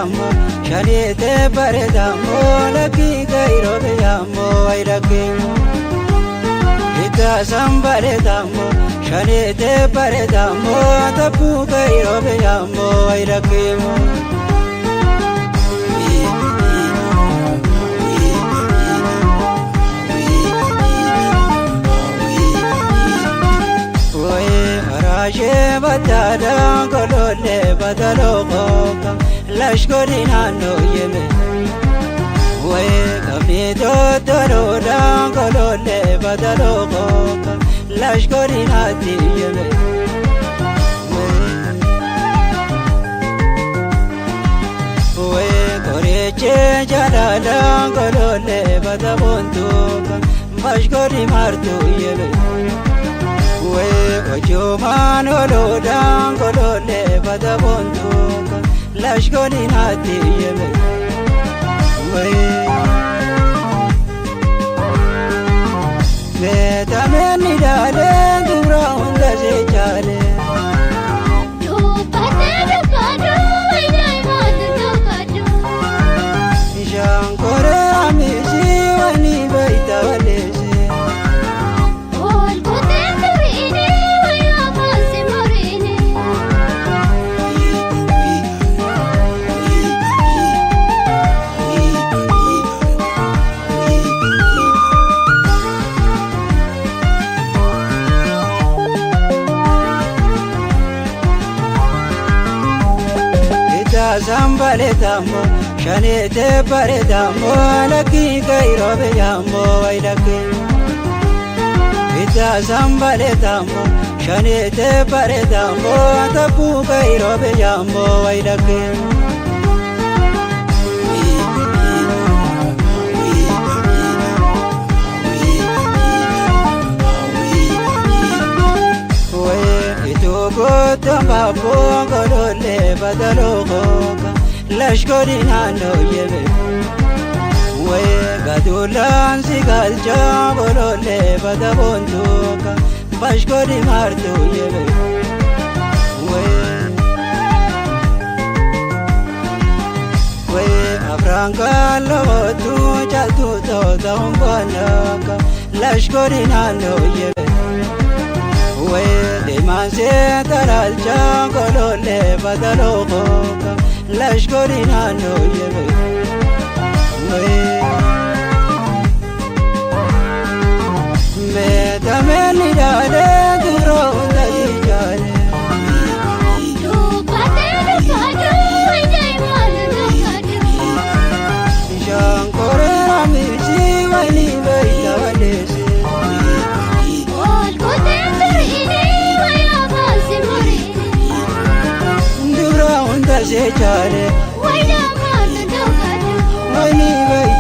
bareedammo shaneete bareedammo lakkii kairoo beeyammo wayilakkee. Ittaasan bareedammo shaneete bareedammo tabbuu kairoo beeyammo wayilakkee. Raashee bataadhaan golollee bataloo kooka lashkoori naannoo yeme. Wayii qabni tottoloodhaan golollee bataloo kooka lashkoori naatti yeme. Wayii qorichee jalalaan golollee bataboontuuka bashkoori martuu yeme. Ojumaan oloodhaan golollee bataboontuuka lashkooni naatti yeme. Meetameen ni dhaalee dubra hunda seechaalee. Dubbadhee dubbadhu wayidaa maal dubbadhu. Shaankoree amisii wani baay'ita waleessee. Ol kutee turiini wayaa baasi muriini. Ittaasan bareedammo shaneete bareedammo lakkii kairoo beeyammo wayilakkee. Ittaasan bareedammo shaneete bareedammo tabbuu kairoo beeyammo wayilakkee. Itoo babboo golollee bataloo kooka lashkoori naannoo yeme. Wayii gaduulaan si galchaa golollee bataboontuuka bashkoori martuu yeme. Wayii afraan kallootu caaltuu toota humboonooka lashkoori naannoo yeme. Wayii deemaan see talaalchaa golollee bataloo kooka lashkoori naannoo yeme. Meetameen ni dhaalee duroo hunda jijaalee. Dubbadhee dubbadhu wayidaa maal dubbadhu. Shaankoree amisii wani baay'ita waleessee. Ol kutee turiini wayaa baasi muriini. Dubra hunda seechaalee Wayidaa maal dubbadhu. wani baay'ita.